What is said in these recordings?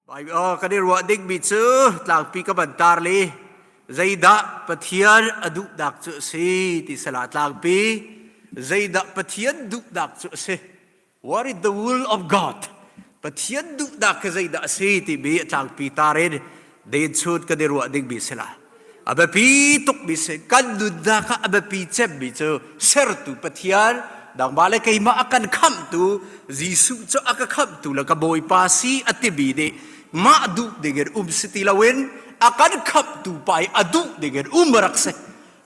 Kan i ruah dingmi cu tlangpi ka van tar li zeidah Pathian a duhnak cu a si ti sala tlangpi zeidah Pathian duhnak cu a si. What is the will of God? Pathian duhnak khi zeidah a si timi a tlangpi tar in den chun kan i ruah dingmi si la. A biapi tukmi si kan nunnak ah a biapi cemmi cu sertu Pathian nangmah le keimah a kan khamhtu Jesuh cu a ka khamhtu le ka Bawipa si a timi nih mah duh dingin um si ti loin a kan khamhtu pa i a duh dingin um a rak si.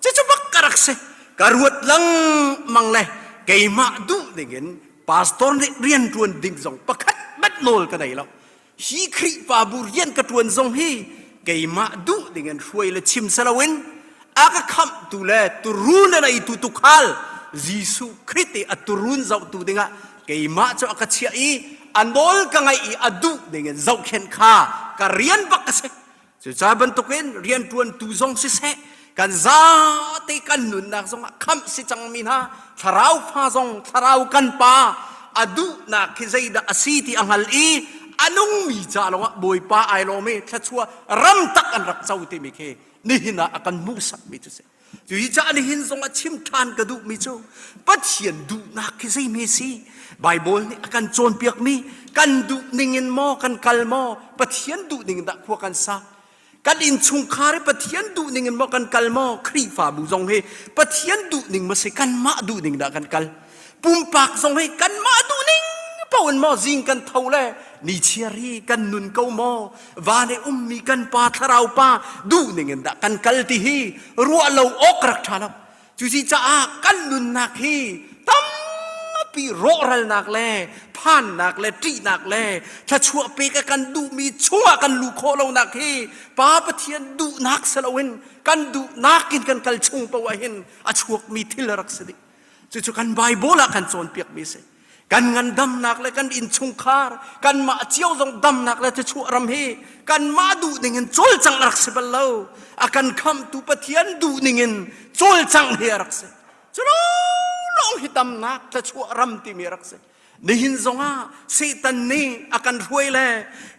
Cucu bak ka rak si. Ka ruat lengmang le keimah duh dingin pastor nih rian ṭuan ding zong pakhat hmanh nawl ka nei lo. Hi Khrihfabu rian ka ṭuan zong hi keimah duh dingin hruai le chim si loin a ka khamhtu le turun a neitu tukhal Jesuh Khrih i a turun zohtu dingah keimah cu a ka chiah i a nawl ka ngaih i a duh dingin zohkhenh kha ka rian bak a si. Cucaah bantukin rianṭuantu zong siseh, kan zate kan nunnak zongah khamh si cangmi hna thlarau fa zong thlarau kan pa a duhnak khi zeidah a si ti a hngal i a nungmi ca lawngah Bawipa ai lawm i thluachuah ram tak an rak co timi khi nihin ah a kan hmuhsakmi cu si. Cuhi caah nihin zong ah chim ṭhan ka duhmi cu Pathian duhnak khi zeihme si? Baibal nih a kan cawnpiakmi kan duh ning in maw kan kal maw Pathian duh ning in dah khua kan sa? Kan innchungkhar hi Pathian duh ning in maw kan kal maw? Khrihfabu zong hi Pathian duh ning maw si kanmah duh ning dah kan kal? Pumpak zong hi kanmah duh ning paoh in maw zing kan tho le nichiar hi kan nun ko maw van i ummi kan pa thlarau pa duh ning in dah kan kal ti hi ruah lo awk rak ṭha lo. Cuci caah kan nunnak hi tampi rawhralnak le phannak le ṭihnak le thluachuah pek a kan duhmi chungah kan luh khawh lonak hi Pa Pathian duhnak si loin kan duhnak in kan kal chung paoh ah hin a chuakmi thil a rak si dih. Cucu kan Bible ah kan cawnpiakmi a si. Kan ngandamnak le kan innchungkhar, kanmah cio zong damnak le thluachuah ram hi kanmah duh ning in cawlcangh a rak si bal lo. A kan khamhtu Pathian duh ning in cawlcangh hi a rak si. Cu lawng hi damnak thluachuah ram timi a rak si. Nihin zongah Satan nih a kan hruai le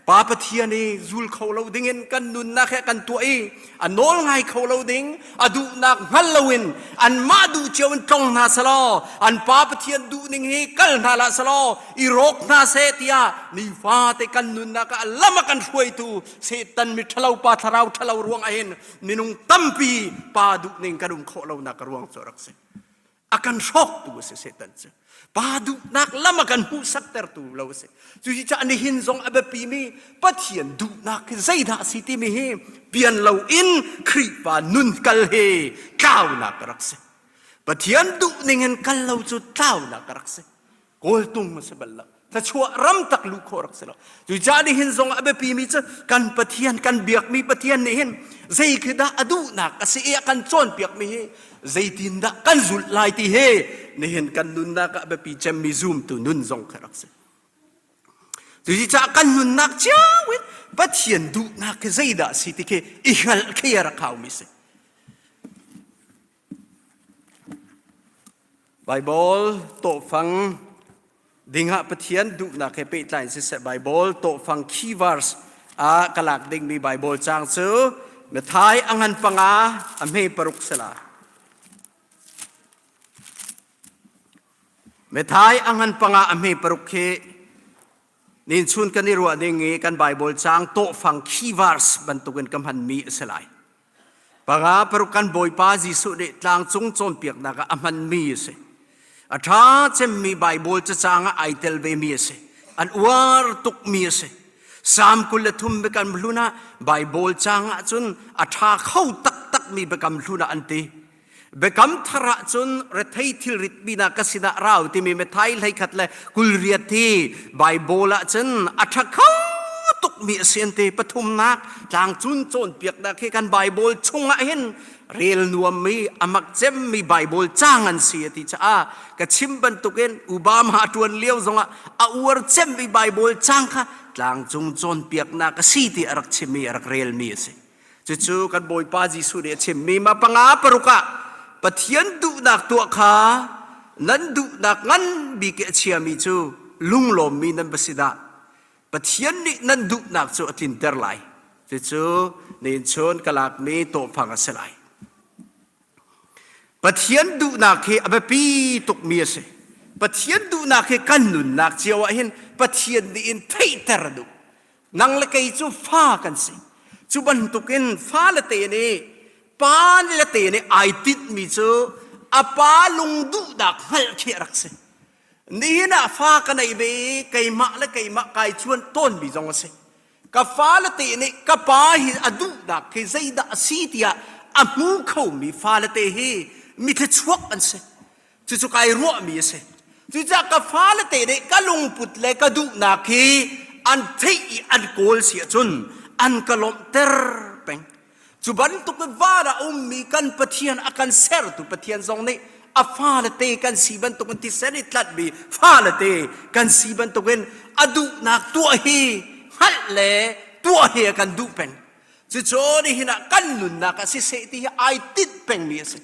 Pa Pathian i zul kho lo dingin kan nunnak he kan tuah i a nawl ngai kho lo ding a duhnak hngal loin anmah duh cio in tlong hna selaw an Pa Pathian duh ning hi kal hna hlah selaw i rawk hna seh tiah nifate kan nunnak ah lam a kan hruaitu Satan mi ṭhalo pa thlarau ṭhalo ruang ah hin minung tampi pa duh ning kan um khawh lonak a ruang cu a rak si. A kan hrawktu a si Satan cu. Pa duhnak lam a kan hmuhsaktertu lo a si. Cucaah nihin zong a biapimi Pathian duhnak hi zeidah a si timi hi pian loin Khrihfa nun kal hi tlaunak a rak si. Pathian duh ning in kal lo cu tlaunak a rak si. Kawltung a si bal lo. Thluachuah ram tak luh khawh rak si lo. Cucaah nihin zong a biapimi cu kan Pathian kan biakmi Pathian nih hin zei khi dah a duhnak a si i a kan cawnpiakmi hi zeitindah kan zulh lai ti hi nihin kan nunnak ah biapi cemmi zumtu nun zong kha rak si. Cucaah kan nunnak cio in Pathian duhnak khi zeidah a si ti khi i hngalh khi a rak haumi si. Baibal tawhfang dingah Pathian duhnak he pehtlai in siseh Baibal tawhfang key verse ah ka lak dingmi Baibal caang cu Matthai a ngan panga a hme paruk sila. Matthai a ngan panga a hme paruk khi nin chun kan i ruah ding i kan Baibal caang tawhfang key verse bantukin ka hmanmi a si lai. Panga paruk kan Bawipa Jesuh nih tlangcung cawnpiaknak ah a hmanmi a si. A ṭha cemmi Baibal cacang ah ai tel vemi a si. An uar tukmi a si. Salm 23 biakam hlun ah Baibal caang ahcun a ṭha kho taktakmi biakam hlun ah an ti. Biakam thar ahcun rethei thilrit mi na ka sinah rau timi Matthai 11 le 28 hi Baibal ahcun a ṭha kho tukmi a si an ti. Pathumnak tlangcun cawnpiaknak hi kan Baibal chungah hin rel nuammi a mak cemmi Baibal caang an si a ti caah ka chim bantukin Obama a ṭuan lio zongah a uar cemmi Baibal caang kha tlangcung cawnpiaknak a si ti a rak chimmi a rak relmi a si. Cucu kan Bawipa Jesuh nih a chimmi ma panga paruk ah Pathian duhnak tuah kha nan duhnak ngan bik i a chiami cu lunglawmmi nan va si dah. Pathian nih nan duhnak cu a tlinter lai. Cucu nihin chun ka lakmi tawhfang a si lai. Pathian duhnak hi a biapi tukmi a si. Pathian duhnak hi kan nunnak cio ah hin Pathian nih in theihter a duh. Nang le kei cu fa kan si. Cu bantukin fale te nih pa le te nih ai tinhmi cu a pa lungduhnak hngalh khi a rak si. Nihin ah fa ka nei ve i keimah le keimah kai chuan tawnmi zong a si. Ka fale te nih ka pa hi a duhnak khi zeidah a si tiah a hmu khomi fale te hi mi thluachuak an si. Cucu kai ruahmi a si. Cucaah ka fale te nih ka lungput le ka duhnak hi an theih i an kawl si ahcun an ka lawmhter peng. Cu bantuk in van ah a ummi kan Pathian a kan sertu Pathian zong nih a fale te kan si bantukin thisen i tlatmi fale te kan si bantukin a duhnak tuah hi hngalh le tuah hi a kan duh peng. Cucu nihin ah kan nunnak ah siseh ti hi ai tinh pengmi a si.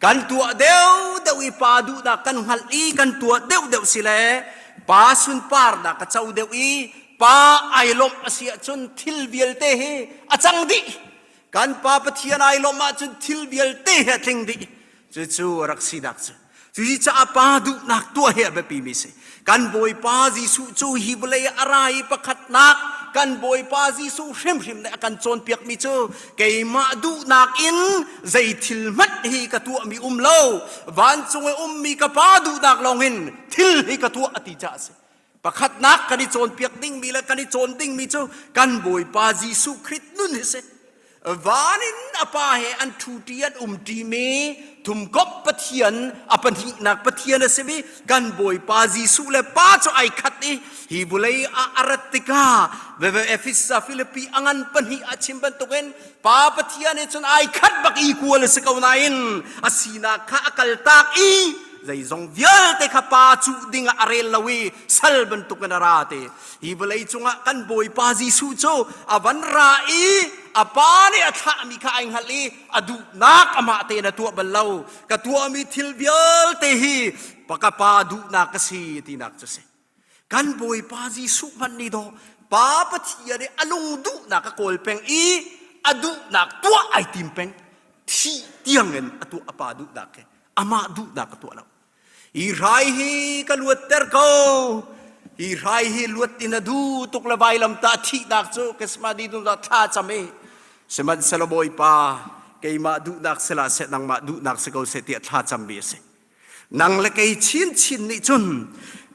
Kan tuah deuhdeuh i pa duhnak kan hngalh i kan tuah deuhdeuh si le pa sunparnak a co deuh i pa ai lawmh a si ahcun thil vialte hi a cang dih. Kan pa Pathian ai lawmh ahcun thil vialte hi a tling dih. Cucu a rak sinak cu. Cucaah pa duhnak tuah hi a biapimi si. Kan Bawipa Jesuh cu hi vawlei a ra i pakhatnak kan Bawipa Jesuh hrimhrim nih a kan cawnpiakmi cu keimah duhnak in zei thil hmanh hi ka tuahmi um lo vancung i ummi ka pa duhnak lawngin thil hi ka tuah a ti caah a si. Pakhatnak kan i cawnpiak dingmi le kan i cawn dingmi cu kan Bawipa Jesuh Khrih nun hi si. Van in a pa he an ṭhuṭi an umṭimi thumkomh Pathian a pahnihnak Pathian a simi kan Bawipa Jesuh le Pa cu ai khat i hi vawlei ah a rat tikah Efesa Filipi a ngan pahnih a chim bantukin Pa Pathian he cun ai khat bak equal a si ko nain a sinak kha a kaltak i zeizong vialte kha pa cuh dingah a rel lo i sal bantukin a ra te hi vawlei cungah kan bawipa Jesuh cu a van ra i a pa nih a thlahmi kha ai hngalh i a duhnak amah tein a tuah bal lo ka tuahmi thil vialte hi ka pa duhnak ka si tinak cu si kan bawipa Jesuh hmanh nih dawh pa Pathian i a lung duhnak a kawl peng i a duhnak tuah ai tim peng thih tiangin a tuah a pa duhnak he amah duhnak a tuah lo hi hrai hi ka luatter ko hi hrai hi luat in a du tuk le vailam ta thihnak cu Christmas ni dun thla cam i sihmanhsehlaw Bawipa keimah duhnak sila seh nangmah duhnak si ko seh tiah thla cammi a si nang le kei chinchin nih cun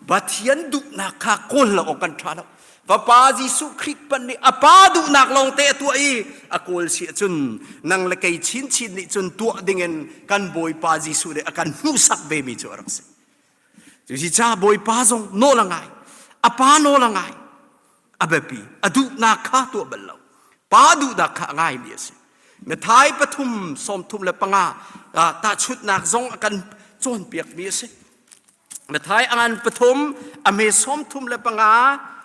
Pathian duhnak kha kawl lo awk kan ṭha lo Fapa Jesuh Khrih pan nih a pa duhnak lawngte a tuah i a kawl si ahcun nang le kei chinchin nih cun tuah dingin kan Bawipa Jesuh nih a kan hmuhsak vemi cu a rak si. Cusi ca Bawipa zong nawl a ngai, a pa nawl a ngai, a biapi, a duhnak kha tuah bal lo. Pa duhnak kha a ngaimi a si. Mathai pathum 35 tahchunhnak zong a kan cawnpiakmi a si. Mathai a ngan pathum a hme 35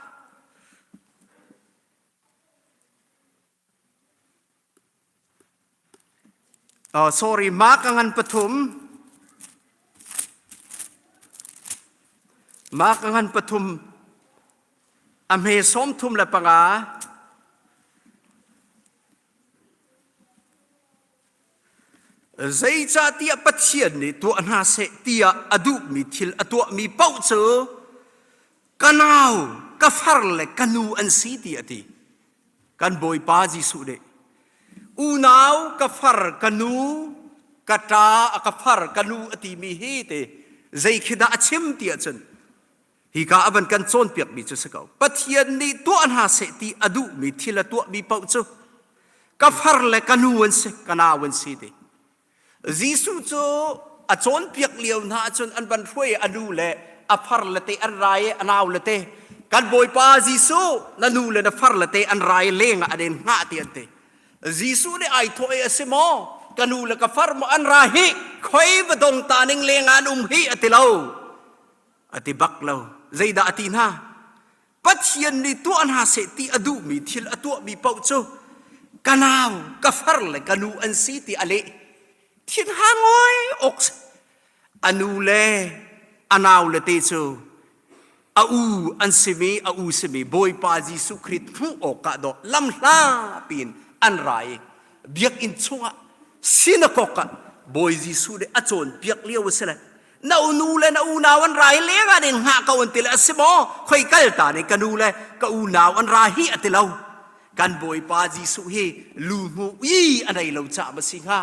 Oh, sorry, Mark a ngan pathum Mark a ngan pathum a hme 35 Zeicahtiah Pathian nih tuah hna seh tiah a duhmi thil a tuahmi paoh cu ka nau, ka far le ka nu an si ti a ti. Kan Bawipa Jesuh nih unau, ka far, ka nu, ka ṭa, ka far, ka nu a timi hi te zei khi dah a chim ti ahcun hika a van kan cawnpiakmi cu si ko. Pathian nih tuah hna seh ti a duhmi thil a tuahmi paoh cu ka far le ka nu an si, ka nau an si ti. Jesuh cu a cawnpiak lio hna ahcun an van hruai a nu le a far le te an rai i a nau le te kan Bawipa Jesuh na nu le na far le te an rai leng ah an in hngah ti an ti. Jesuh nih ai thawh i a si maw ka nu le ka far maw an ra hi khoi va dong ta ning leng ah an um hi a ti lo. A ti bak lo. Zeidah a ti hna? Pathian nih tuah hna seh ti a duhmi thil a tuahmi paoh cu ka nau, ka far le ka nu an si ti a leh. Thinhang ngoi awk a nu le a nau le te cu. A u an simi, a u simi Bawipa Jesuh Khrih hmuh awkah dawh lamhla piin an ra i biakinn chungah sinakok ah Bawi Jesuh nih a cawnpiak lio a si le na nu le na unau an ra i leng ah in hngah ko an ti le a si maw khoi kal ta nih ka nu le ka unau an ra hi a ti lo. Kan Bawipa Jesuh hi lu hmu i a nei lo caah ma si hnga?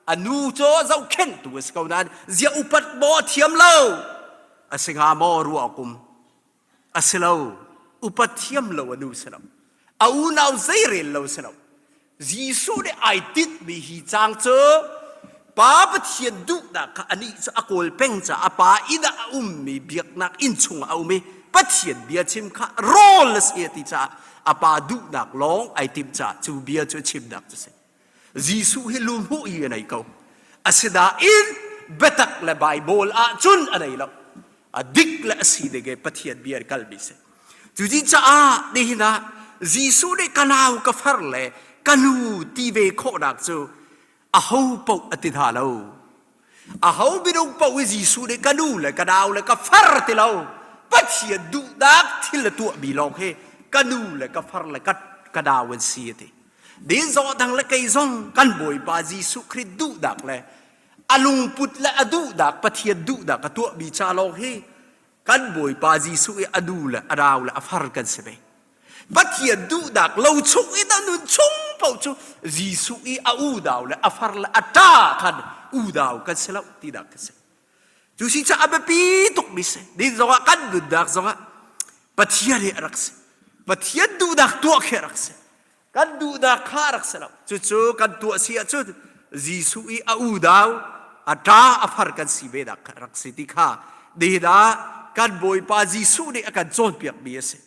A nu cu zohkhenhtu a si ko nain zia upat maw a thiam lo a si hnga maw ruah kum a si lo. Upat thiam lo a nu si lo, a unau zeirel lo si lo. Jesuh nih ai tinhmi hi caang cu Pa Pathian duhnak kha anih cu a kawl peng caah a pa inn ah a ummi biaknak inn chungah a um i Pathian bia chim kha rawl a si a ti caah a pa duhnak lawng ai timh caah cu bia cu a chimnak cu a si. Jesuh hi lu hmuh hi a nei ko. Asinain biatak le Baibal ah cun a nei lo. A dik le a si ding i Pathian bia in kalmi si. Cuti caah nihin ah Jesuh nih ka nau ka far le ka nu ti ve khawhnak cu aho paoh a ti hna lo. Aho minung paoh i Jesuh nih ka nu le ka nau le ka far ti lo. Pathian duhnak thil a tuahmi lawng hi ka nu le ka far le ka nau an si a ti. Din zawh dang le kei zong kan Bawipa Jesuh Khrih duhnak le a lungput le a duhnak Pathian duhnak a tuahmi ca lawng hi kan Bawipa Jesuh i a nu le a nau le a far kan si ve. Pathian duhnak lo chung in a nun chung paoh cu Jesuh i a unau le a far le a ṭa khan unau kan si lo tinak kan si. Cu si caah a biapi tukmi si. Din zongah kan nunnak zongah Pathian hi a rak si. Pathian duhnak tuah khi a rak si. Kan duhnak kha a rak si lo. Cucu kan tuah si ahcun Jesuh i a unau, a ṭa, a far kan si ve nak kha a rak si ti kha nihin ah kan Bawipa Jesuh nih a kan cawnpiakmi a si.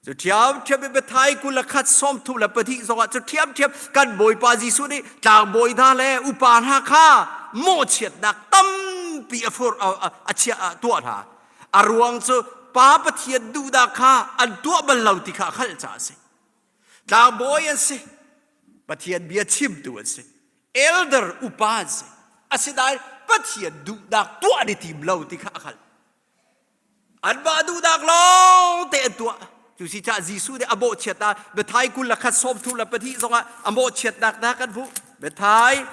Cu ṭhiamṭhiam in biathai 21 34 zongah cu ṭhiamṭhiam kan Bawipa Jesuh nih tlangbawi hna le upa hna kha mawhchiatnak tampi a fur a chiah tuah hna. A ruang cu Pa Pathian duhnak kha an tuah bal lo ti kha a hngalh caah a si. Tlangbawi an si. Pathian bia chimtu an si. Elder upa an si. Asinain Pathian duhnak tuah an i tim lo ti kha a hngalh. Anmah duhnak lawng te an tuah. Cu si caah Jesuh nih a mawhchiat ah Biathai 21 32 zongah a mawhchiatnak hna kan hmuh. Biathai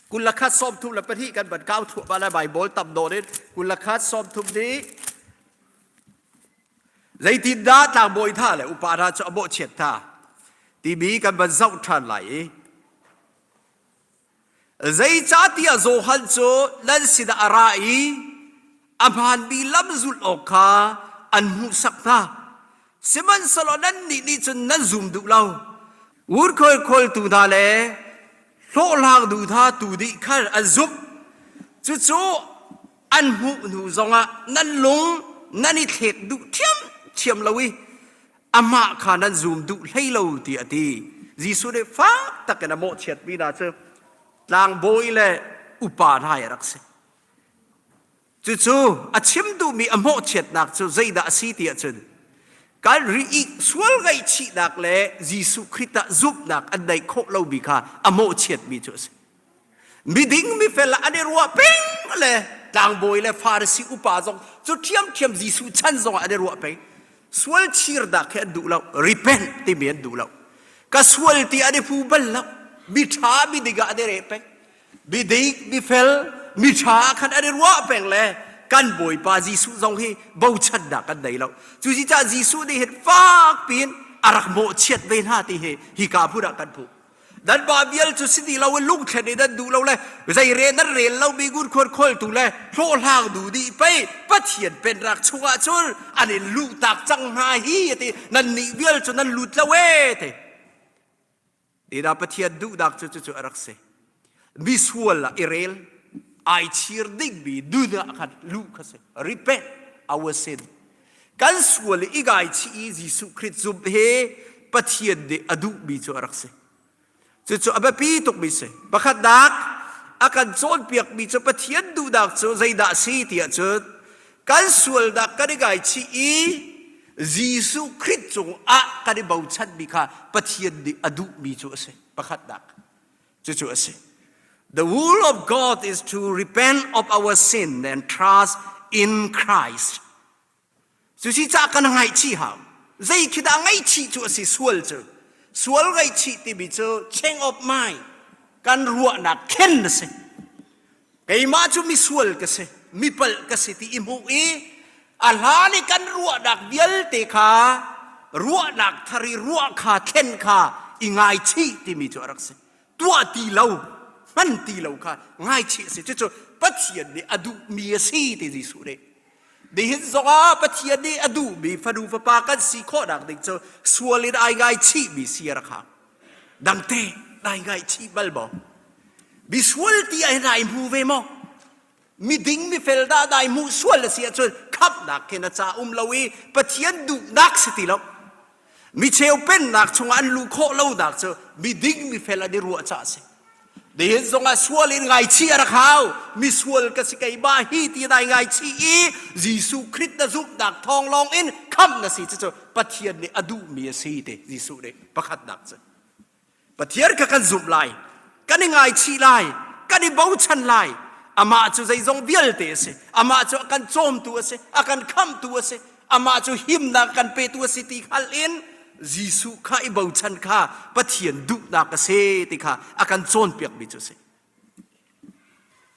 21 32 kan van kau thuah lai Bible tam nawn in 21 30 nih Zeitindah tlangbawi hna le upa hna cu a mawhchiat hna timi kan van zoh ṭhan lai i zeicahtiah Johan cu nan sinah a ra i a hmaanmi lam zulh awk kha an hmuhsak hna. Sihmanhsehlaw nannih nih cun nan zum duh lo. Ngunkhuai khawltu hna le hlawhhlang nu hna tu nih khan an zumh. Cucu an hmuh hnu zongah nan lung nan i thlek duh ṭhiamṭhiam lo i amah kha nan zum duh hlei lo ti a ti. Jesuh nih fak takin a mawhchiatmi hna cu tlangbawi le upa hna hi a rak si. Cucu a chim duhmi a mawhchiatnak cu zeidah a si ti ahcun kan ri i sual ngaihchihnak le Jesuh Khrih ah zumhnak an neih khawh lomi kha a mawhchiatmi cu a si. Miding mifel ah an i ruah peng le tlangbawi le Farasi upa zong cu ṭhiamṭhiam Jesuh chan zongah an i ruah peng. Sual chirnak khi an duh lo, repent timi an duh lo. Ka sual ti an i phu bal lo. Miṭha miding ah an i reh peng. Midik, mifel, miṭha ah khan an i ruah peng le kan Bawipa Jesuh zong hi bochannak kan nei lo. Cucaah Jesuh nih hin fak piin a rak mawhchiat ve hna ti hi hika hmun ah kan hmuh. Nanmah vial cu si ti lo in lungthlen i nan duh lo le zei re nan rel lomi ngunkhuan khawltu le hlawhhlang nu nih pei Pathian pennak chungah cun an in luhtak cang hna hi a ti. Nannih vial cu nan lut lo ee ti. Nihin ah Pathian duhnak cu cucu a rak si. Misual ah i rel, ai chir dingmi nun ah khan luh kha si. Repent our sin. Kan sual i ngaichih i Jesuh Khrih zumh hi Pathian nih a duhmi cu a rak si. Cucu a biapi tukmi si. Pakhatnak, a kan cawnpiakmi cu Pathian duhnak cu zeidah a si ti ahcun kan sualnak kan i ngaichih i Jesuh Khrih cungah kan i bochanmi kha Pathian nih a duhmi cu a si. Pakhatnak. Cucu a si. The will of God is to repent of our sin and trust in Christ. Cusi cah kan ngaihchih hau. Zei khi dah ngaihchih cu a si sual cu? Sual ngaihchih timi cu change of mind kan ruahnak khen a si. Keimah cu misual ka si, mipalh ka si ti i hmuh i a hlan i kan ruahnak vialte kha ruahnak thar i ruah kha thlen kha i ngaichih timi cu a rak si. Tuah ti lo, hman ti lo kha ngaichih a si. Cucu Pathian nih a duhmi a si ti Jesuh nih. Nihin zongah Pathian nih a duhmi fanu fapa kan si khawhnak ding cu sual in ai ngaichihmi si a rak hau. Dangte nai ngaihchih bal maw? Misual ti ah nai hmu ve maw? Miding mifel dah nai hmuh sual a si ahcun khamhnak khi na ca um lo i Pathian duhnak si ti lo. Micheu pennak chungah an luh khawh lonak cu miding mifel an i ruah caah a si. Nihin zongah sual in ngaichih a rak hau. Misual ka si keimah hi ti nai ngaichih i Jesuh Khrist na zumhnak thawng lawng in khamh na si cucu Pathian nih a duhmi a si ti Jesuh nih pakhatnak cu. Pathian kha kan zumh lai, kan i ngaichih lai, kan i bochan lai. Amah cu zeizong vialte a si. Amah cu a kan cawmtu a si, a kan khamhtu a si. Amah cu himnak kan petu a si ti hngalh in Jesuh kha i bochan kha Pathian duhnak a si ti kha a kan cawnpiakmi cu a si.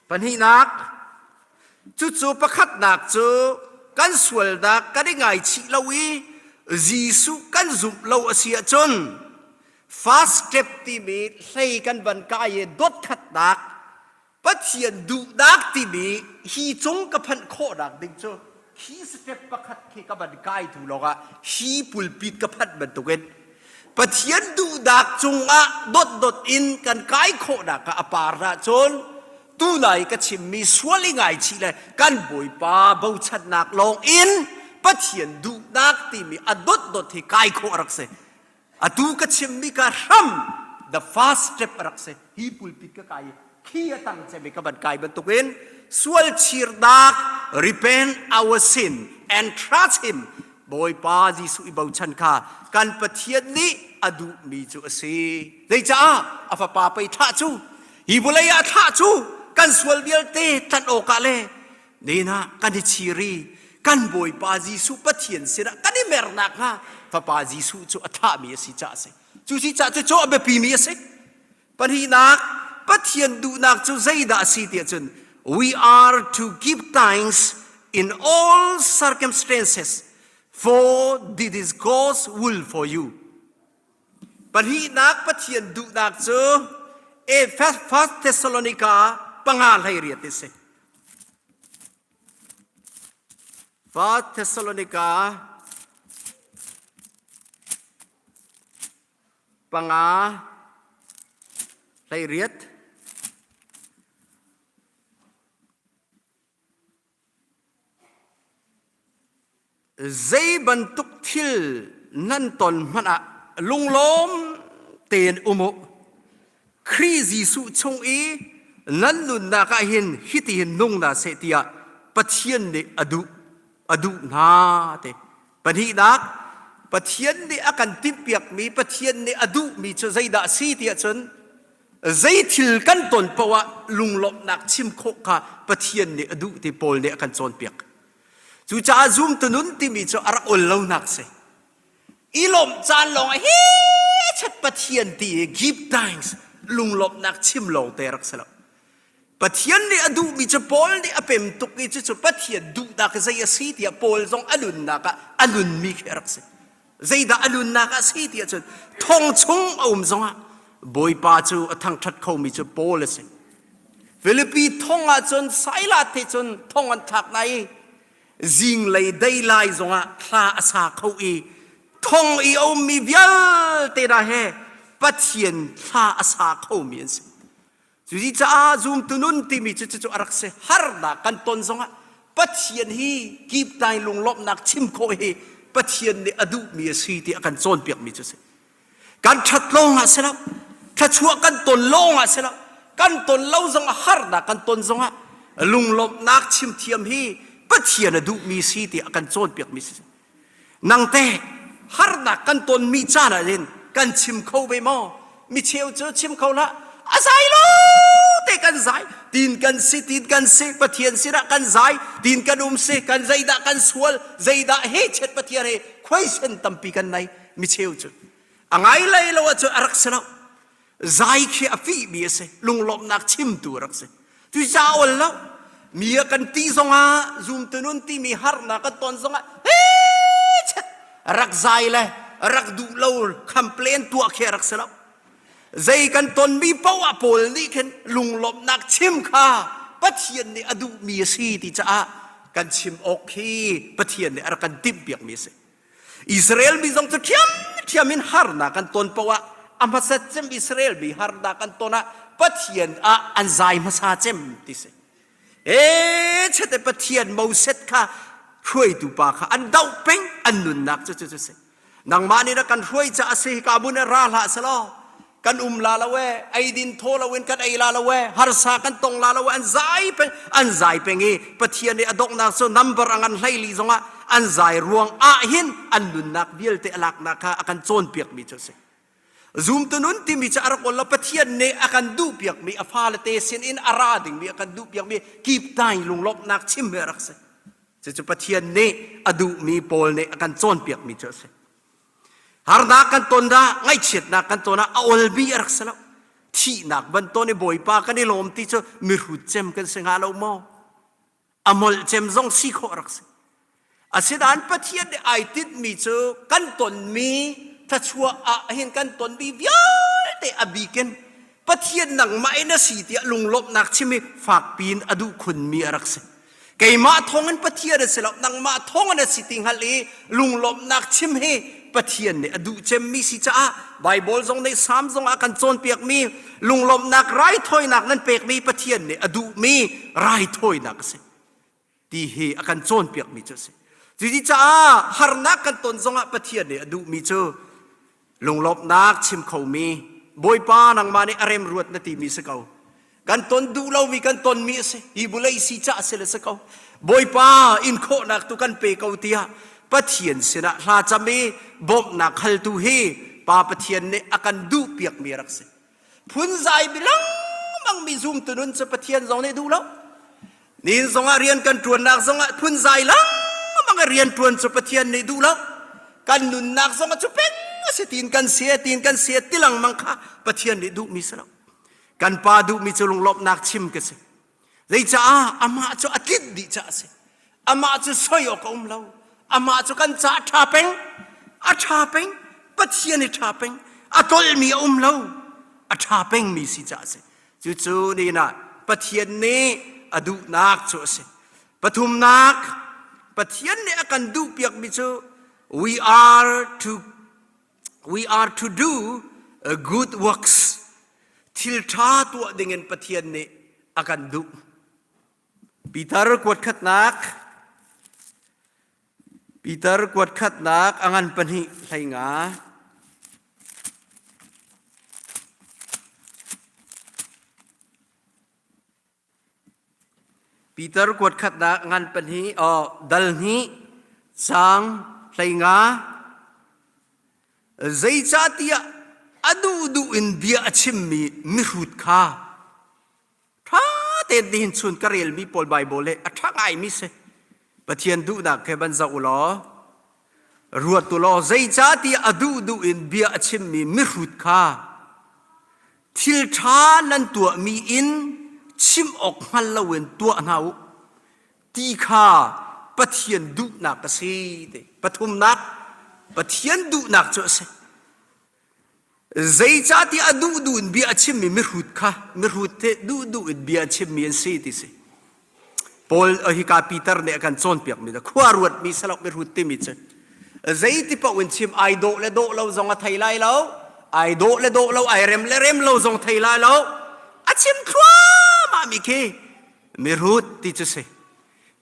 Pahnihnak, cucu pakhatnak cu kan sualnak kan i ngaichih lo i Jesuh kan zumh lo a si ahcun first step timi hlei kan van kai i dot khatnak Pathian duhnak timi hi cung ka phanh khawhnak ding cu hi step pakhat khi ka van kai tu lawngah hi pulpit ka phanh bantukin Pathian duhnak cungah dotdot in kan kai khawhnak ah a par ahcun tunai ka chimmi sual i ngaichih le kan Bawipa bochannak lawng in Pathian duhnak timi a dotdot hi kai khawh a rak si. Atu ka chimmi ka hram the first step a rak si. Hi pulpit ka kai i khi a tang cem i ka van kai bantukin sual chirnak repent our sin and trust him Bawipa Jesuh i bochan kha kan Pathian nih a duhmi cu a si. Zeicah a fapa pei thlah cu hi vawlei ah thlah cu kan sual vialte tlanh awkah le Nena kan i chir i kan Bawipa Jesuh Pathian sinah kan i mer nakhnga Fapa Jesuh cu a thlahmi a si caah a si. Cu si caah cucu a biapimi a si. Pahnihnak, Pathian duhnak cu zeidah a si tiah cun we are to give thanks in all circumstances for this is God's will for you. Pahnihnak Pathian duhnak cu First Thessalonica panga 18 a si. First Thessalonica panga 18. Zei bantuk thil nan ton hmanh ah lunglawm tein um u. Khrih Jesuh chung i nan nunnak ah hin hitihin nung hna seh tiah Pathian nih a duh a duh hna te. Pahnihnak, Pathian nih a kan timhpiakmi, Pathian nih a duhmi cu zeidah a si tiah cun zei thil kan ton paoh ah lunglawmhnak chim khawh kha Pathian nih a duh ti Paul nih a kan cawnpiak. Cucaah zumtu nun timi cu a rak ol lonak si. I lawmh caan lawng ah hi chat Pathian ti i give thanks lunglawmhnak chim lawng te rak si lo. Pathian nih a duhmi cu Paul nih a pem tuk i cucu Pathian duhnak zei a si tiah Paul zong a nunnak ah a nunmi khi a rak si. Zeidah a nunnak ah si tiah cun thong chung a um zongah Bawipa cu a thangṭhat khomi cu Paul a si. Filipi thong ah cun Silas te cun thong an thlak na i zinglei dei lai zongah thla a sa kho i thong i a ummi vialte hna he Pathian thla a sa khomi an si. Cucaah zumtu nun timi cu cucu a rak si. Harnak kan ton zongah Pathian hi kiptlai lunglawmhnak chim khawh hi Pathian nih a duhmi a si ti a kan cawnpiakmi cu a si. Kan ṭhat lawng ah si lo, thluachuah kan ton lawng ah si lo, kan ton lo zongah harnak kan ton zongah lunglawmhnak chim thiam hi Pathian a duhmi si ti a kan cawnpiakmi si. Nang teh harnak kan tonmi caan ah hin kan chim kho ve maw? Mi cheu cu chim kho hlah. A zai lo te. Vialte kan zai. Tin kan si, tin kan si, Pathian sinah kan zai, tin kan um si, kan zeidah kan sual, zeidah he chet Pathian he khuaisen tampi kan nei mi cheu cu. A ngai lei lo ahcun a rak si lo. Zai khi a fihmi a si. Lunglawmhnak chimtu a rak si. Tu ca ol lo. Mi a kan ti zongah zumtu nun timi harnak kan ton zongah he chet rak zai le rak duh lo complain tuah khi a rak si lo. Zei kan tonmi poah pawl nih khin lunglawmhnak chim kha Pathian nih a duhmi a si ti caah kan chim awk khi Pathian nih a rak kan timhpiakmi a si. Israel mi zong cu ṭhiamṭhiam in harnak an ton poah a hmasat cem Israel mi harnak an ton ah Pathian ah an zai hmasa cem ti si. E chete Pathian Moses kha hruaitu pa kha an doh peng an nunnak cu cu cu si. Nangmah nih na kan hruai ca a si ka mun ra hlah selaw kan um la lo e eidin thaw lo in kan ei la lo e harsa kan tong la lo e an zai peng an zai peng i Pathian nih a donghnak cu number a ngan hleili zongah an zai ruang ah hin an nunnak vialte a laknak kha a kan cawnpiak mi cu a si zumtu nun timi cu a rak ol lo Pathian nih a kan duhpiak mi a fale te sin in a ra dingmi a kan duhpiak mi kip tai lunglawmhnak chim hi a rak si cucu Pathian nih a duhmi pawl nih a kan cawnpiak mi cu a si Harnak kan ton dah, ngaihchiatnak kan ton ah a olmi a rak si lo. Thihnak ban ton i Bawipa kan i lawm ti cu mihrut cem kan si hnga lo maw? A molh cem zong si khawh a rak si. Asinain Pathian nih ai tinhmi cu kan tonmi thluachuah ah hin kan tonmi vialte a bikin Pathian nangmah in a si tiah lunglawmhnak chim i fakpi in a duh khunmi a rak si. Keimah thawngin Pathian a si lo, nangmah thawngin a si ti hngalh i lunglawmhnak chim hi Pathian nih a duh cemmi si caah Baibal zong nih Salm zong ah kan cawnpiakmi lunglawmhnak raithawinak nan pekmi Pathian nih a duhmi raithawinak a si ti hi a kan cawnpiakmi cu a si. Cucaah harnak kan ton zongah Pathian nih a duhmi cu lunglawmhnak chim khomi Bawipa nangmah nih a remruat na timi si ko. Kan ton duh lomi kan tonmi a si. Hi vulei si cah si le si ko. Bawipa in khawhnak tu kan pe ko tiah Pathian sinah hla cam i bawmhnak haltu hi Pa Pathian nih a kan duhpiakmi a rak si. Phunzai mi lengmang mi zumtu nun cu Pathian zong nih duh lo. Nin zongah rian kan ṭuannak zongah phunzai lengmang i rian ṭuan cu Pathian nih duh lo. Kan nunnak zongah cu peng a si tiin kan si tiin kan si ti lengmang kha Pathian nih duhmi si lo. Kan pa duhmi cu lunglawmhnak chim ka si. Zeicaah amah cu a tlinh dih caah a si. Amah cu soi awk a um lo. Amah cu kan caah ṭha peng, a ṭha peng, Pathian i ṭha peng, a tolhmi a um lo, a ṭha pengmi si caah a si. Cucu nihin ah Pathian nih a duhnak cu a si. Pathumnak, Pathian nih a kan duhpiakmi cu we are to we are to do a good works. Thil ṭha tuah dingin Pathian nih a kan duh. Peter kuatkhatnak Peter kuatkhatnak a ngan pahnih hlei nga. Peter kuatkhatnak ngan pahnih oh, dal hnih caang hlei nga. Zeicahtiah a duhduh in bia a chimmi mihrut kha Ṭha tein nihin chun ka relmi pawl Baibal hi a ṭha ngaimi si. Pathian duhnak he van zoh u law ruat u law zeicahtiah a duhduh in bia a chimmi mihrut kha thil ṭha nan tuahmi in chim awk hngal loin tuah hna u ti kha Pathian duhnak a si ti. Pathumnak Pathian duhnak cu a si. Zeicahtiah a duhduh in bia a chimmi mihrut kha mihrut he duhduh in bia a chimmi an si ti si. Paul hika Peter nih a kan cawnpiakmi cu khua ruatmi si lo mihrut timi cu zeiti paoh in chim ai dawh le dawh lo zong a thei lai lo ai dawh le dawh lo ai rem le rem lo zong thei lai lo a chim thluahmah mi khi mihrut ti cu si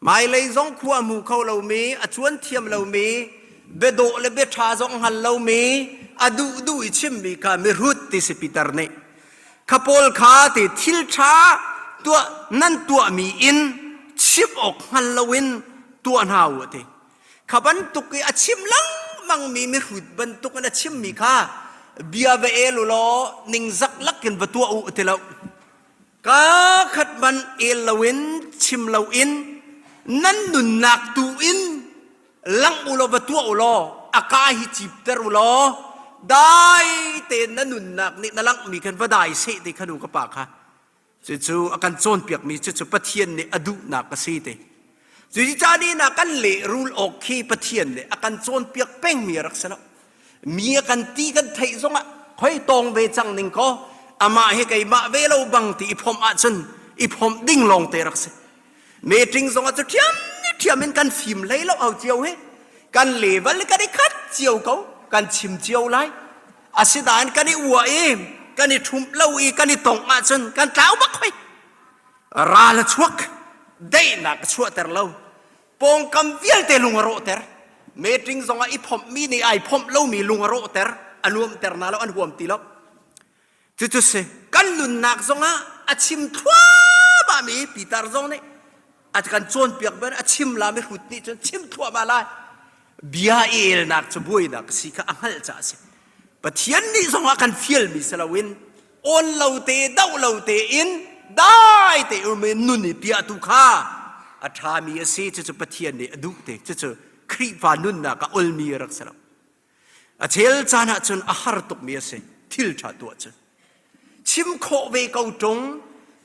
Hmailei zong khua hmu kho lomi, a cuan thiam lomi, biadawh le biaṭha zong hngal lomi, a duhduh i chimmi kha mihrut ti si Peter nih. Kha pawl kha ti thil ṭha tuah nan tuahmi in chim awk hngal loin tuah hna u a ti. Kha bantuk i a chim lengmangmi mihrut bantuk in a chimmi kha bia va el u law ningzak lakin va tuah u a ti lo. Kaa khat man el loin chim loin nan nunnak tu in langh u law va tuah u law a ka hi cipter u law dai tein na nunnak nih na langhmi khan va dai seh ti kha nu ka pa kha Cucu a kan cawnpiakmi cucu Pathian nih a duhnak a si ti. Cuticah ni na kan lehrul awk khi Pathian nih a kan cawnpiak pengmi a rak si lo. Mi a kan ti kan theih zongah khoi tawng ve cang ning kaw amah hi keimah ve lo bang ti i phomh ahcun i phomh ding lawng te rak si. Meeting zongah cu ṭhiam ni ṭhiam in kan fim hlei lo au cio hi. Kan level kan i khat cio ko, kan chim cio lai. Asinain kan i uah i kan i ṭhumh lo i kan i tongh ahcun kan tlau bak hoi. Ral a chuak, daihnak a chuahter lo. Pawngkam vialte lung a rawhter. Meeting zongah i phomhmi nih ai phomh lomi lung a rawhter, a nuamter hna lo, an huam ti lo. Cucu si, kan nunnak zongah a chim thluahmahmi Peter zong nih a kan cawnpiak ben a chim lami hrut nih cun chim thluahmah lai. Bia i elnak cu buainak a si kha a hngalh caah a si. Pathian nih zong a kan fialmi si loin awn lo te doh lo tein dai te um in nun i piahtu kha a ṭhami a si cucu Pathian nih a duh te cucu Khrihfa nunnak ah olmi a rak si lo. A chel caan ah cun a har tukmi a si thil ṭha tuah cu. Chim khawh ve ko ṭung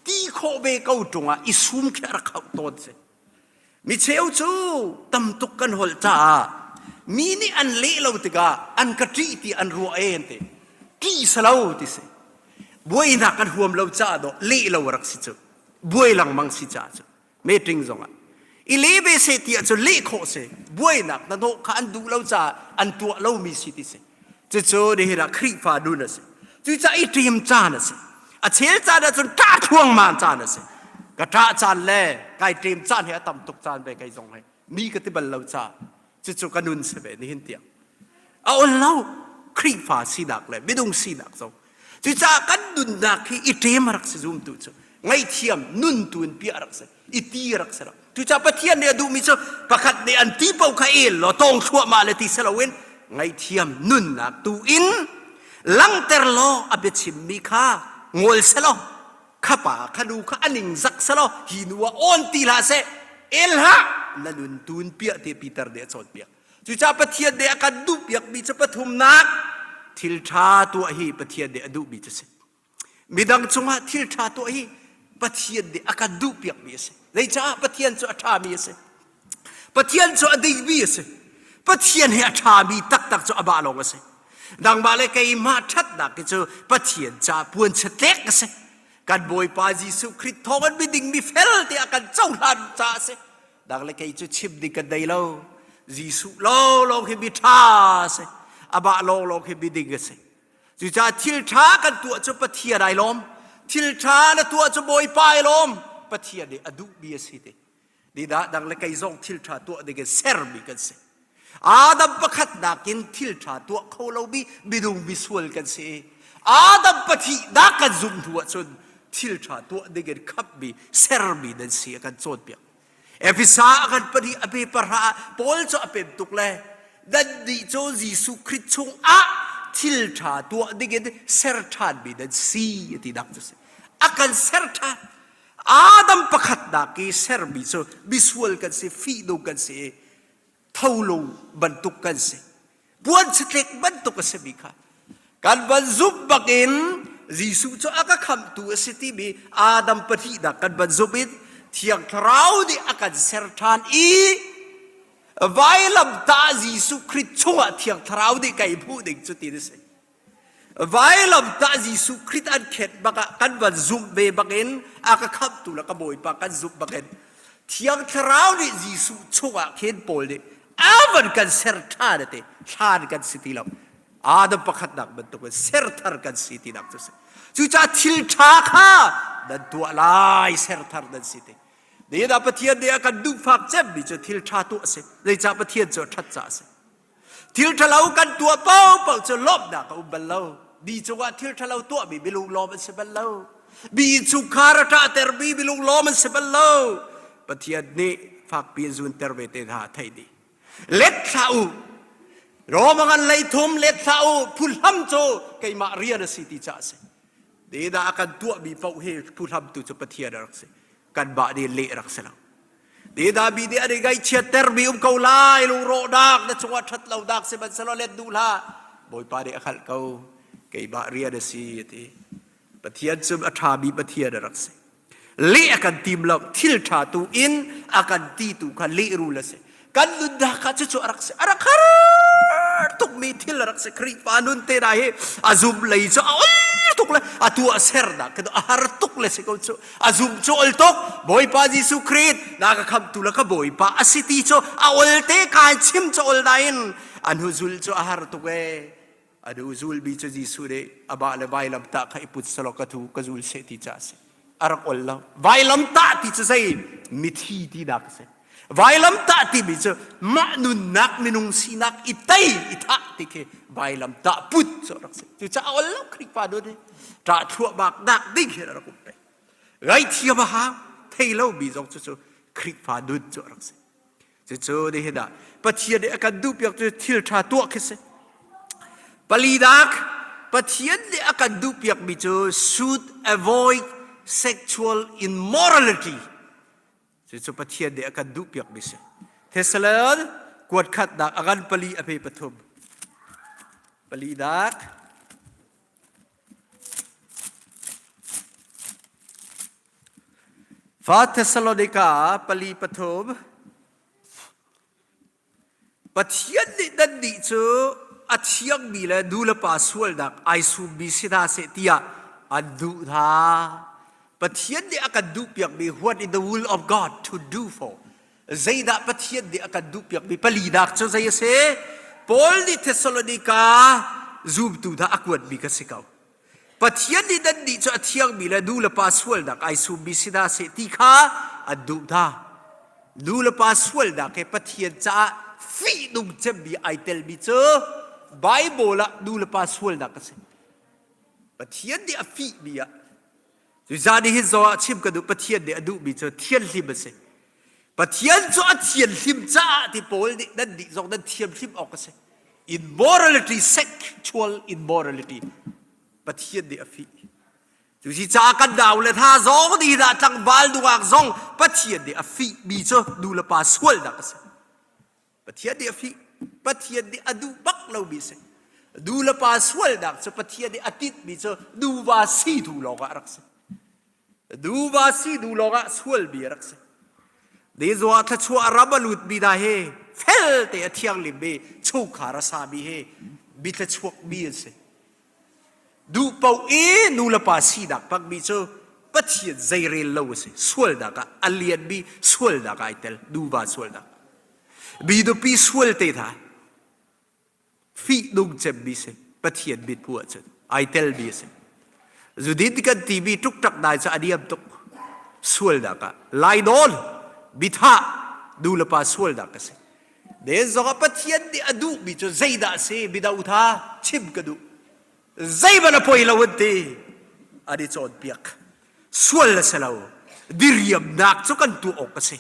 ti khawh ve ko ṭung ah i sum khi a rak hauh tawn si. Mi cheu cu tam tuk kan holh caah mi nih an leh lo tikah an ka ṭih ti an ruah e an ti. Ṭih si lo ti si. Buainak kan huam lo caah dawh leh lo a rak si cu. Buai lengmang si caah cu. Meeting zongah. I leh ve seh ti ahcun leh khawh si. Buainak na hnawh kha an duh lo caah an tuah lomi si ti si. Cucu nihin ah Khrihfa nun a si. Cucaah i ṭim caan a si. A chel caan ahcun ṭah thluangmang caan a si. Ka ṭah caan le kai ṭem caan hi a tam tuk caan ve kei zong hi. Mi ka ti bal lo caah cucu ka nun si ve nihin tiang. A ol lo Khrihfa sinak le minung sinak zong. Cucaah kan nunnak hi i ṭem a rak si zumtu cu. Ngaihthiam nun tu in piah a rak si. I ti a rak si lo. Cucaah Pathian nih a duhmi cu pakhat nih an ti paoh kha el law tawng thluahmah le ti si loin ngaihthiam nunnak tu in langhter law a biachimmi kha ngol selaw kha pa kha nu kha a ningzak selaw hi nu ah awn ti hlah seh el hlah na nun tun piah ti Peter nih a cawnpiak. Cucaah Pathian nih a kan duhpiakmi cu pathumnak thil ṭha tuah hi Pathian nih a duhmi cu si. Midang cungah thil ṭha tuah hi Pathian nih a kan duhpiakmi a si. Zeicah Pathian cu a ṭhami a si. Pathian cu a dingmi a si. Pathian hi a ṭhami taktak cu amah lawng a si. Nangmah le keimah ṭhatnak hi cu Pathian ca puanchia tlek a si. Kan Bawipa Jesuh Khrih thawngin miding mi fel tiah kan cohlan caah a si. Nang le kei cu chim ding kan nei lo. Jesuh lawnglawng hi mi ṭha a si. Amah lawnglawng hi miding a si. Cucaah thil ṭha kan tuah cu Pathian ai lawm. Thil ṭha na tuah cu Bawipa ai lawm. Pathian nih a duhmi a si ti. Nidah dang le kei zong thil ṭha tuah ding in sermi kan si. Adam pakhat nakin thil ṭha tuah kho lomi minung misual kan si. Adam pathihnak kan zumh hnu ahcun thil ṭha tuah ding in khamhmi sermi nan si a kan cawnpiak. Efesa a kan pahnih a pe pahra ah Paul cu a pem tuk le nannih cu Jesuh Khrih chungah thil ṭha tuah dingin ser ṭhanmi nan si a ti nak cu si. A kan ser ṭhan. Adam pakhatnak i sermi cu misual kan si, fihnung kan si i tholung bantuk kan si. Puanchatlek bantuk a simi kha kan van zumh bakin Jesuh cu a ka khamhtu a si timi Adam pahnihnak kan van zumh in Thiang Thlarau nih a kan ser ṭhan i vailamtah Jesuh Khrih chungah Thiang Thlarau nih kai hmuh ding cu ti a si. Vailamtah Jesuh Khrih an khenh bakah kan van zumh ve bakin a ka khamhtu le ka Bawipa kan zumh bakin Thiang Thlarau nih Jesuh chungah khin Paul nih a van kan ser ṭhan a ti hlan kan si ti lo Adam pakhatnak bantukin ser thar kan si tinak cu si cucaah thil ṭha kha nan tuah lai ser thar nan si ti nihin ah Pathian nih a kan duhfak cemmi cu thil ṭha tuah a si zeicah Pathian cu a ṭhat caah a si Thil ṭhalo kan tuah paohpaoh cu lawmhnak a um bal lo. Mi cungah thil ṭhalo tuahmi milung lawm an si bal lo. Mi innchungkhar a ṭahtermi milung lawm an si bal lo. Pathian nih fakpi in zunter ve te hna theih dih. Let hlah u. Rom a ngan lei thum let hlah u. Phuhlam cu keimah rian a si ti caah a si. Nihin ah a kan tuahmi paoh hi phuhlamtu cu Pathian a rak si. Kanmah nih leh rak si lo. Nihin ah mi nih an i ngaihchiattermi um ko lai, lungrawhnak na cungah ṭhat lonak sihmanhsehlaw let duh hlah. Bawipa nih a hngalh ko. Keimah rian a si a ti. Pathian cu a ṭhami Pathian a rak si. Leh a kan tim lo, thil ṭha tu in a kan ti tu kha lehrul a si. Kan nunnak ah cucu a rak si. A rak har tukmi thil a rak si. Khrihfa nun te hna hi a zum lei cu a ol tuk le a tuah sernak khi a har tuk le si ko cu. A zum cu ol tuk. Bawipa Jesuh Khrist na ka khamtu le ka Bawipa a si ti cu a ol te kai chim cu ol nain a hnu zul cu a har tuk ee. A nu zulmi cu Jesuh nih amah le vailamtah kha i put selaw ka thu ka zul seh ti ca a si. A rak ol lo. Vailamtah ti cu zei mithi tinak a si. Vailamtah timi cu mah nunnak minung sinak i tei i thah ti khi vailamtah put cu a rak si. Cucaah a ol lo Khrihfa nun hi. Ṭah thluahmak nak ding hin a rak um peng. Ngaithiam a hau thei lomi zong cu cu Khrihfa nun cu a rak si. Cucu nihin ah Pathian nih a kan duhpiak cu thil ṭha tuah khi si. Palinak Pathian nih a kan duhpiakmi cu should avoid sexual immorality. Cucu Pathian nih a kan duhpiakmi si. Thessalon kuat khatnak a ngan pali a pe pathum. Palinak Fa Thessalonika pali pathum Pathian nih nannih cu a thiangmi le nu le pa sualnak ai summi si hna seh tiah an duh hna. Pathian nih a kan duhpiakmi what is the will of God to do for? Zeidah Pathian nih a kan duhpiakmi palinak cu zei a si? Paul nih Thessalonika zumtu hna a kuatmi ka si ko. Pathian nih nannih cu a thiangmi le nu le pa sualnak ai summi si hna seh ti kha an duh hna. Nu le pa sualnak he Pathian caah fihnung cemmi ai telmi cu Baibal ah nu le pa sualnak a si. Pathian nih a fihmi ah Cucaah nihin zong ah chim ka duh Pathian nih a duhmi cu thianhlim a si. Pathian cu a thianhlim caah ti Paul nih nan nih zong nan thianhlim awk a si. Immorality, sexual immorality Pathian nih a fih. Cusi caah kan nau le hna zong nih dah tlangval nungak zong Pathian nih a fihmi cu nu le pa sualnak a si. Pathian nih a fih. Pathian nih a duh bak lomi a si. Nu le pa sualnak cu Pathian nih a tinhmi cu nuva si duh lawngah a rak si. Nuva si duh lawngah sualmi a rak si. Ni zua thluachuah ram a lutmi hna hi felte a thianghlimmi chungkhar a sami hi mi thluachuakmi an si. Duh paoh i nu le pa sinak hmangmi cu Pathian zeirel lo a si. Sualnak ah a lianmi sualnak ah ai tel. Nuva sualnak. Mi nupi sual te hna fihnung cemmi si. Pathian mithmuh ahcun ai telmi a si. Zudin kan timi ṭukṭak nai cu a niam tuk. Sualnak ah lainawn, mithah, nu le pa sualnak a si. Den zongah Pathian nih a duhmi cu zeidah a si mino tha chim ka duh. Zeihmanh a poi lo an ti. An i cawnpiak. Sual a si lo. Diriamnak cu kan tuah awk a si.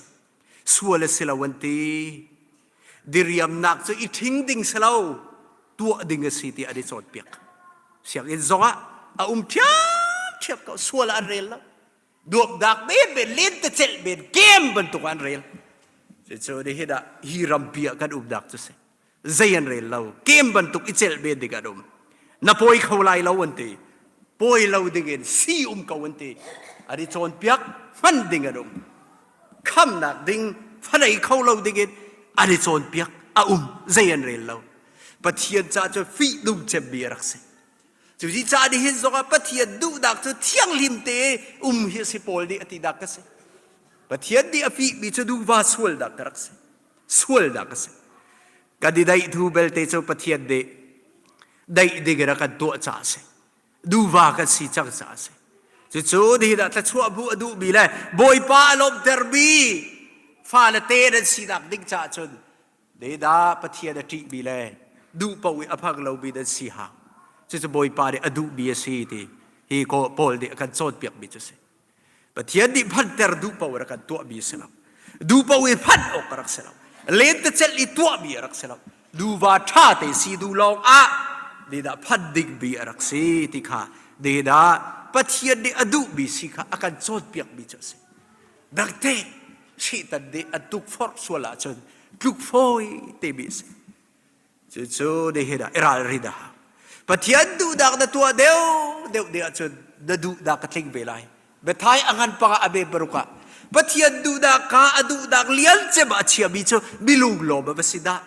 Sual a si lo an ti. Diriamnak cu i ṭhing ding si lo. Tuah ding a si ti an i cawnpiak. Sianginn zongah a um ṭhiamṭhiam ko. Sual ah an rel lo. Duakdak men lentecelh men game bantuk an rel. Cucu nihin ah hi rampi ah kan umnak cu si. Zei an rel lo. Game bantuk i celh men ding an um. Na pawi kho lai lo an ti. Pawi lo ding in si um ko an ti. An i cawnpiak hman ding an um. Khamnak ding fanei kho lo ding in an i cawnpiak a um. Zei an rel lo. Pathian ca cu fihnung cemmi a rak si. Cuti ca nihin zongah Pathian duhnak cu thianghlim te um hi a si Paul nih a tinak ka si. Pathian nih a fihmi cu nuva sualnak ka rak si. Sualnak a si. Kan i daih thu belte cu Pathian nih daih ding in a kan tuah caah a si. Nuva kan si cang caah a si. Cucu nihin ah thluachuah hmuh a duhmi le Bawipa a lawmhtermi fale te nan sinak ding caah cun Zeidah Pathian a ṭihmi le duh paoh i a phang lomi nan si hau. Cucu Bawipa nih a duhmi a si ti hi Paul nih a kan cawnpiakmi cu a si. Pathian nih phanter duh paoh in a kan tuahmi a si lo. Duh paoh i phanh awk a rak si lo. Lentecelh i tuahmi a rak si lo. Nuva ṭha te si duh lawng ah. Dedah phan dingmi a rak si ti kha dedah Pathian nih a duhmi si kha a kan cawnpiakmi cu a si. Dangte Satan nih an tukforh sual ahcun tluk fawi timi a si. Cucu nihin ah i ralrin a hau. Pathian duhnak na tuah deuh deuh ding ahcun na duhnak ka tling ve lai. Biathai a ngan pangah a be paruk ah Pathian duhnak kha a duhnak lian cem a chiami cu milung lawm a va si dah.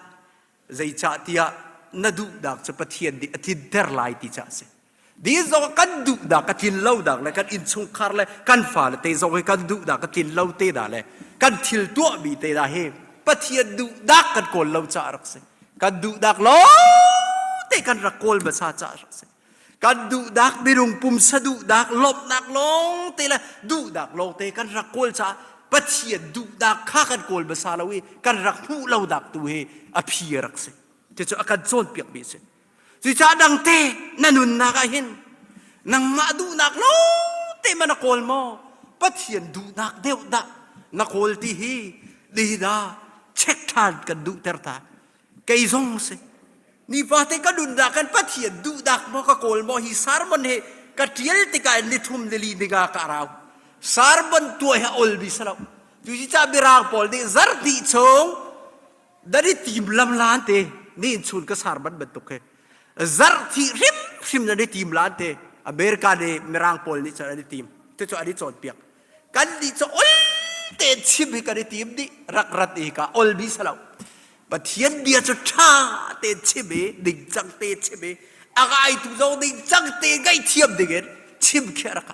Zeicahtiah na duhnak cu Pathian nih a tlinter lai ti caah a si. Di zong kan duhnak a tlin lonak le kan innchungkhar le kan fale te zong hi kan duhnak a tlin lo te dah le kan thil tuahmi te dah hi Pathian duhnak kan kawl lo caah rak si. Kan duhnak lawng te kan rak kawl hmasa caah rak si. Kan duhnak minung pumsa duhnak lawmhnak lawng te le duhnak lawng te kan rak kawl caah Pathian duhnak kha kan kawl hmasa lo i kan rak hmuh lonak tu hi a phi a rak si. Cucu a kan cawnpiakmi a si. Cucaah dangte na nunnak ah hin nangmah duhnak lawngte ma na kawl maw Pathian duhnak deuh dah na kawl ti hi nihin ah check ṭhan kan duhter ta. Kei zong si. Nifate ka nunnak kan Pathian duhnak maw ka kawl maw hi sermon hi ka ṭial tikah in nithum nili ninga ka rau. Sermon tuah hi a olmi si lo. Cucaah Mirang pawl nih zarhhnih chung nan i tim lam lan te ni chun ka sar ban bantuk he zarh thi hrim hrim nan i tim lan te America nih mirang pawl nih cun an i tim cucu an i cawnpiak kan nih cu ol te chim hi kan i tim dih rak rat i ka ol bi salo Pathian bia cu ṭha te chim i ningcang te chim i a ngaitu zong ningcang te ngaihthiam dingin chim khi a rak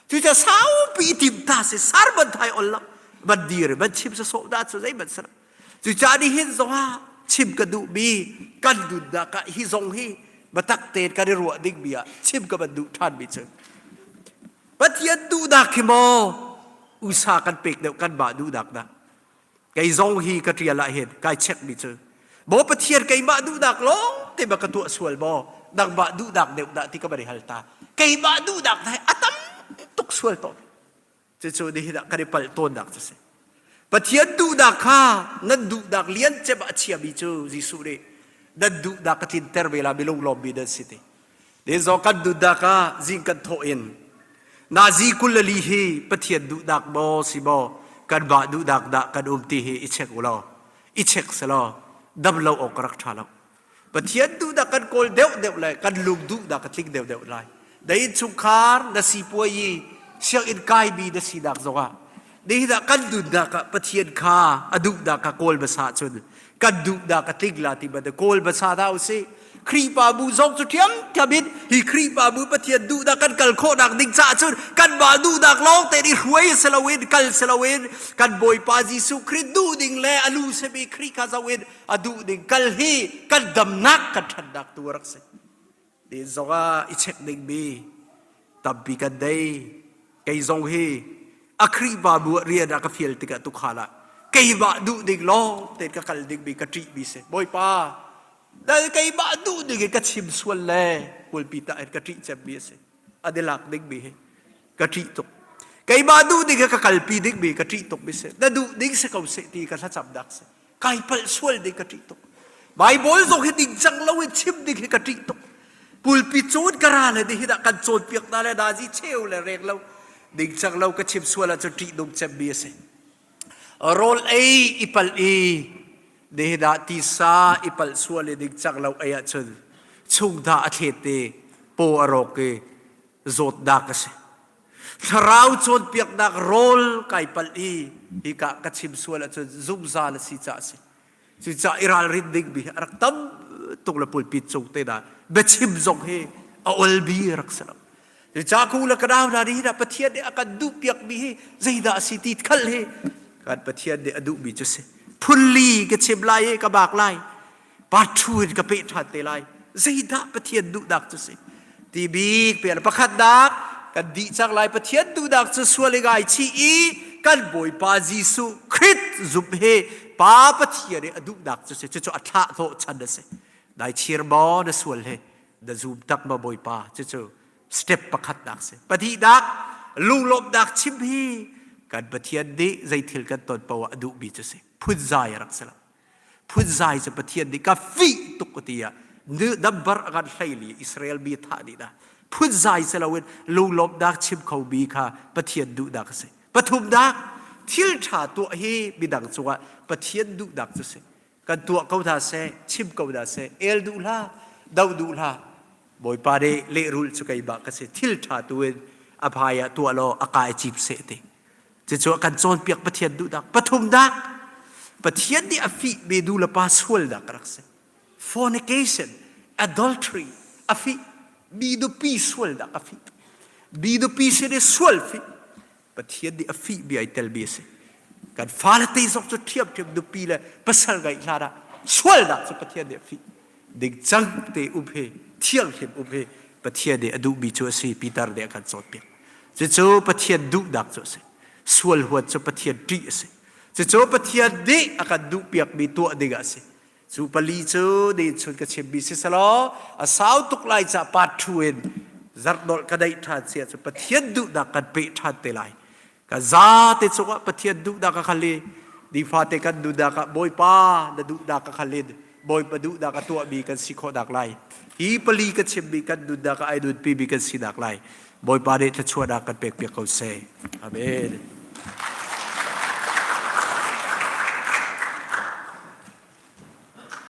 cuca saupi tim ta si sar ban thai ol lo ban dir ban chim sa sawh dah cu zei ban sa Cucaah nihin zongah chim ka duhmi kan nunnak ah hi zong hi biatak tein kan i ruah dingmi ah chim ka van duh ṭhanmi cu Pathian duhnak hi maw usa kan pek deuh kanmah duhnak dah kei zong hi ka ṭial ah hin kai chekmi cu maw Pathian keimah duhnak lawng te ma ka tuah sual maw nangmah duhnak deuh dah ti ka van i hal ta keimah duhnak hi a tam tuk sual tawn Cucu nihin ah kan i palh tawnnak cu si. Pathian duhnak kha nan duhnak lian cem a chiami cu Jesuh nih nan duhnak ka tlinter ve la mi lunglawmmi nan si ti. Ni zong kan duhnak ah zing kan thawh in nazi 24 hi Pathian duhnak maw si maw kanmah duhnak dah kan um ti hi i check u law i check selaw dam lo awk ka rak ṭha lo. Pathian duhnak kan kawl deuhdeuh le kan lung duhnak a tling deuhdeuh lai. Na innchungkhar na sipuai i sianginn kaimi na sinak zongah nihin ah kan nunnak ah Pathian kha a duhnak kha kawl hmasa cun kan duhnak a tling la ti bantuk kawl hmasa hna usih. Khrihfabu zong cu ṭhiamṭhiam in hi Khrihfabu Pathian duhnak kan kal khawhnak ding caah cun kanmah duhnak lawng tein i hruai si loin kal si loin kan Bawipa Jesuh Khrih duh ding le a lu simi Khrih kha zoh in a duh ding kal hi kan damnak kan ṭhannak tu a rak si. Ni zong ah i check dingmi tampi kan nei. Kei zong hi a Khrihfabu ah rian a ka fial tikah tukhal ah keimah duh ding lawng tein ka kal dingmi ka ṭihmi si. Bawipa, dal keimah duh ding in ka chim sual le pulpi tah in ka ṭih cemmi a si. An i lak dingmi hi ka ṭih tuk. Keimah duh ding hi ka kalpi dingmi ka ṭih tuk mi si. Na duh ding si ko seh ti ka thlacamnak si. Kai palh sual ding ka ṭih tuk. Baibal zong hi dingcang lo in chim ding hi ka ṭih tuk. Pulpi cawn ka ra le nihin ah kan cawnpiak hna le nazi cheu le reng lo dingcang lo ka chim sual ahcun ṭih nung cemmi a si. Rawl ei i palh i nihin ah tisa i palh sual i dingcang lo ei ahcun chungdah a thlet i paw a rawk i zawtnak a si. Thlarau cawnpiaknak rawl kai palh i hika ka chim sual ahcun zungzal a si caah a si. Cucaah i ralrin dingmi hi a rak tam tuk le pulpit cung te hna biachim zong hi a olmi a rak si lo. Cucaah ku le ka nau hna nih hin Pathian nih a kan duhpiakmi hi zeidah a si ti khal hi kan Pathian nih a duhmi cu si. Phunli ka chim lai i ka bak lai. Part in ka peh ṭhan te lai. Zeidah Pathian duhnak cu si? Ti bik pian pakhatnak kan dih cang lai Pathian duhnak cu sual i ngaichih i kan Bawipa Jesuh Khrist zumh hi Pa Pathian i a duhnak cu si. Cucu a thlah hnawh chan a si. Nai chir maw na sual he na zum tak maw Bawipa cucu step pakhatnak si. Pahnihnak lunglawmhnak chim hi kan Pathian nih zeithil kan ton poah a duhmi cu si. Phunzai a rak si lo. Phunzai cu Pathian nih ka fih tuk ti ah. Number a kan hleili Israel mi thah dih dah. Phunzai si loin lunglawmhnak chim kho mi kha Pathian duhnak a si. Pathumnak, thil ṭha tuah hi midang cungah Pathian duhnak cu si. Kan tuah ko hna seh, chim ko hna seh, el duh hlah, do duh hlah. Bawipa nih lehrulh cu keimah ka si. Thil ṭha tu in a hmai ah tuah law a kai cip seh ti. Cucu a kan cawnpiak Pathian duhnak. Pathumnak, Pathian nih a fihmi nu le pa sualnak a rak si. Fornication, adultery a fih. Mi nupi sualnak a fih. Mi nupi sin i sual fih. Pathian nih a fihmi ai telmi a si. Kan fale te zong cu ṭhiamṭhiam nupi le pasal ngeih hlan ah sualnak cu Pathian nih a fih. Dingcang te um hi, thianghlim um hi Pathian nih a duhmi cu a si, Peter nih a kan cawnpiak. Cucu Pathian duhnak cu a si. Sual huat cu Pathian ṭih a si. Cucu Pathian nih a kan duhpiakmi tuah ding ah a si. Cu pali cu ni chun ka chimmi si selaw a sau tuk lai ca part 2 in zarhdolh ka daih ṭhan si ahcun Pathian duhnak kan peh ṭhan te lai. Ka zate cungah Pathian duhnak a khal i nifate kan duhnak ah Bawipa na duhnak a khal in Bawipa duhnak a tuahmi kan si khawhnak lai. Hi pali ka chimmi kan nunnak ah ai nunpimi kan sinak lai. Bawipa nih thluachuahnak kan pekpiak ko seh. Amen.